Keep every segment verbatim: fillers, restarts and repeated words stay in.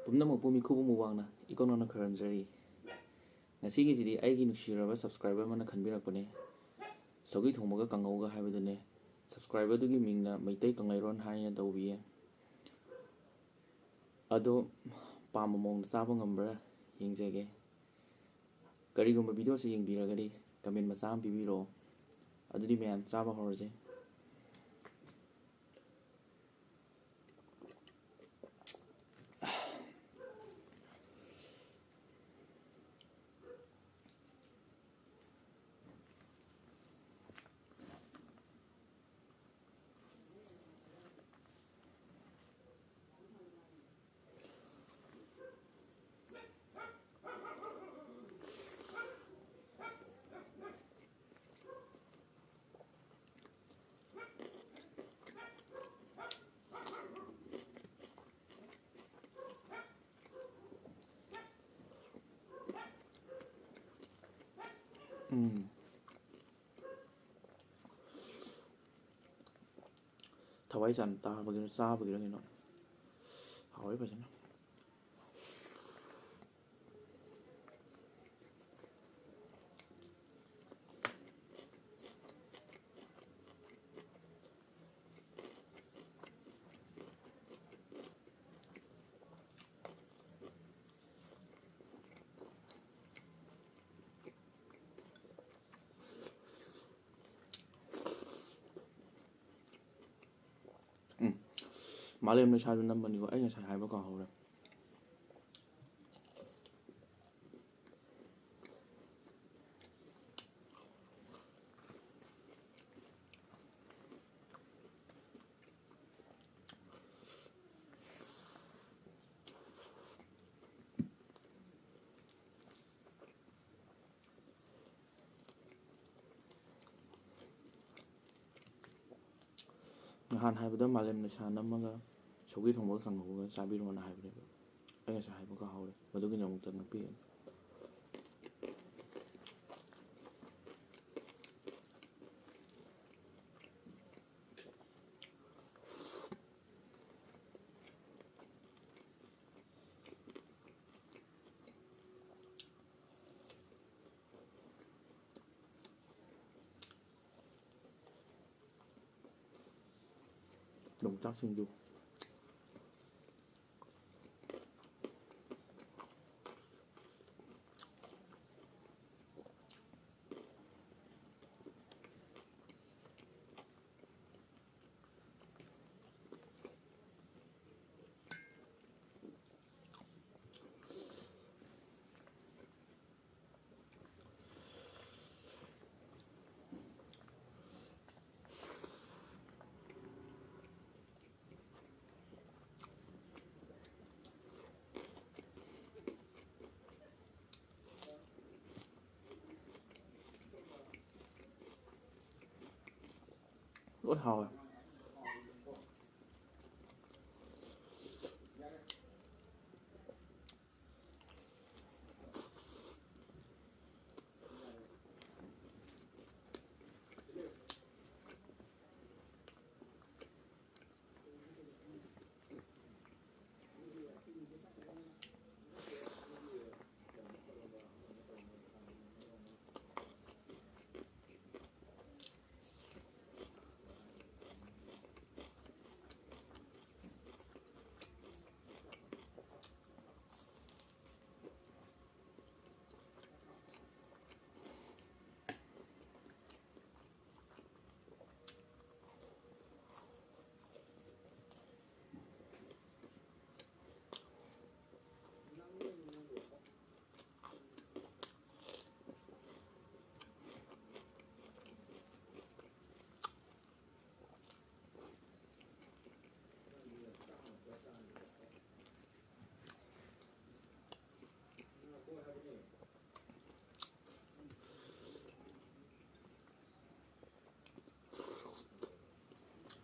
ꯄꯨꯝꯅꯃꯛꯄꯨ ꯃꯤꯈꯨꯕꯨ ꯃꯨꯋꯥꯡꯅ ꯏꯀꯣꯟ ꯀꯣꯟꯅ ꯈꯣꯏꯔꯝꯖꯔꯤ꯫ ꯉꯁꯤꯒꯤꯁꯤꯗꯤ ꯑꯩꯒꯤ ꯅꯨꯡꯁꯤꯔꯕ subscriber ꯑꯃꯅ ꯈꯟꯕꯤꯔꯛꯄꯅꯦ꯫ ꯁꯧꯒ꯭ꯔꯤ ꯊꯣꯡꯕꯒ ꯀꯥꯡꯉꯧꯒ ꯍꯥꯏꯕꯗꯨꯅꯦ꯫ Subscriberꯗꯨꯒꯤ ꯃꯤꯡꯅ ꯃꯩꯇꯩ ꯀꯪꯂꯩꯔꯣꯟ ꯍꯥꯏꯅ ꯇꯧꯕꯤꯌꯦ꯫ ꯑꯗꯣ ꯄꯥꯝꯕ ꯃꯑꯣꯡꯗ ꯆꯥꯕ ꯉꯝꯕ꯭ꯔꯥ ꯌꯦꯡꯖꯒꯦ꯫ ꯀꯔꯤꯒꯨꯝꯕ videoꯁꯤ ꯌꯦꯡꯕꯤꯔꯒꯗꯤ comment ꯃꯆꯥ ꯑꯃ ꯄꯤꯕꯤꯔꯛꯑꯣ꯫ ꯑꯗꯨꯗꯤ ꯃꯌꯥꯝ ꯆꯥꯕ ꯍꯧꯔꯁꯦ꯫ ꯎꯝ꯫ ꯊꯋꯥꯏ ꯆꯥꯅ ꯇꯥꯕꯒꯤꯔ ꯆꯥꯕꯒꯤꯔ ꯀꯩꯅꯣ ꯍꯥꯎꯋꯦ ꯐꯖꯅ꯫ ꯎꯝ꯫ ꯃꯥꯂꯦꯝ ꯂꯩꯁꯥꯁꯨ ꯅꯝꯕꯅꯤꯀꯣ, ꯑꯩ ꯉꯁꯥꯏ ꯍꯥꯏꯕ ꯀꯥꯎꯍꯧꯔꯦ꯫ ꯅꯍꯥꯟ ꯍꯥꯏꯕꯗ ꯃꯥꯂꯦꯝ ꯂꯩꯁꯥ ꯅꯝꯃꯒ ꯁꯧꯒ꯭ꯔꯤ ꯊꯣꯡꯕꯒ ꯀꯥꯡꯍꯧꯒ ꯆꯥꯕꯤꯔꯣꯅ ꯍꯥꯏꯕꯅꯦꯕ꯫ ꯑꯩ ꯉꯁꯥꯏ ꯍꯥꯏꯕ ꯀꯥꯎꯍꯧꯔꯦ, ꯃꯗꯨꯒꯤꯗꯃꯛꯇ ꯉꯥꯛꯄꯤꯒꯅꯤ꯫ ꯌꯣꯡꯆꯥꯛꯁꯤꯡꯗꯨ꯫ ꯂꯣꯏ ꯍꯥꯎꯋꯦ꯫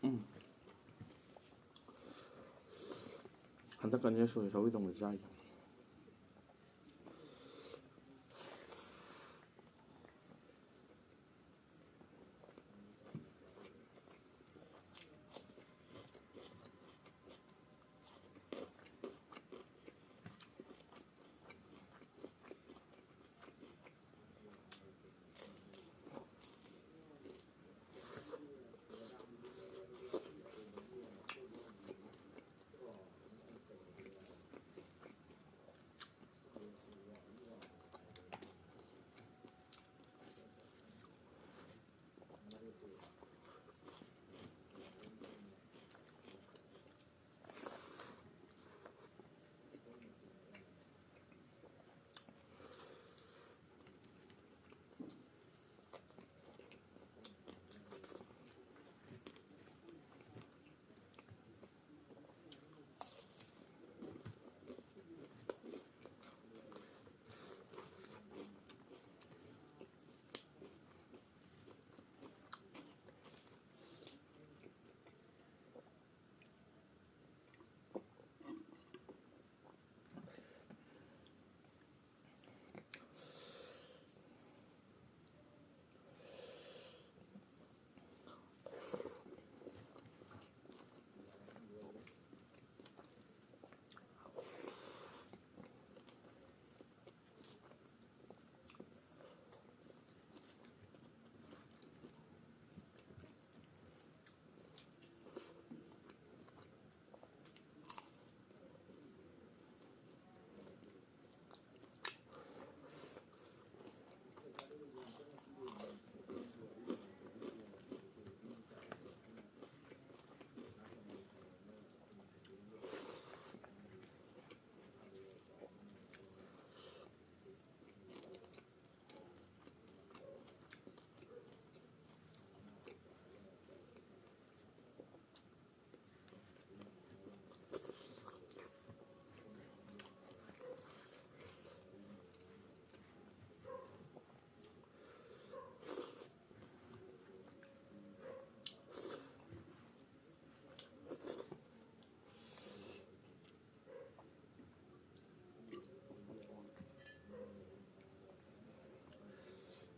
ꯎꯝ꯫ ꯍꯟꯗꯛꯀ ꯑꯅꯤꯔꯛ ꯁꯨꯔꯦ ꯁꯧꯒ꯭ꯔꯤ ꯊꯣꯡꯕꯁꯦ ꯆꯥꯔꯤꯁꯦ꯫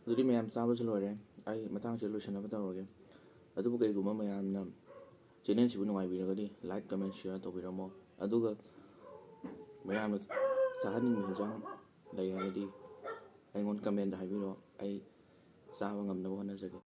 ꯑꯗꯨꯗꯤ ꯃꯌꯥꯝ ꯆꯥꯕꯁꯨ ꯂꯣꯏꯔꯦ, ꯑꯩ ꯃꯇꯥꯡꯁꯤꯗ ꯂꯣꯏꯁꯤꯟꯅꯕ ꯇꯧꯔꯒꯦ꯫ ꯑꯗꯨꯕꯨ ꯀꯩꯒꯨꯝꯕ ꯃꯌꯥꯝꯅ ꯆꯦꯅꯦꯜꯁꯤꯕꯨ ꯅꯨꯡꯉꯥꯏꯕꯤꯔꯒꯗꯤ like, comment, share ꯇꯧꯕꯤꯔꯝꯃꯣ꯫ ꯑꯗꯨꯒ ꯃꯌꯥꯝꯅ ꯆꯥꯍꯟꯅꯤꯡꯕ ꯍꯤꯟꯖꯥꯡ ꯂꯩꯔꯒꯗꯤ ꯑꯩꯉꯣꯟꯗ comment ꯍꯥꯏꯕꯤꯔꯛꯑꯣ, ꯑꯩ ꯆꯥꯕ ꯉꯝꯅꯕ ꯍꯣꯠꯅꯖꯒꯦ꯫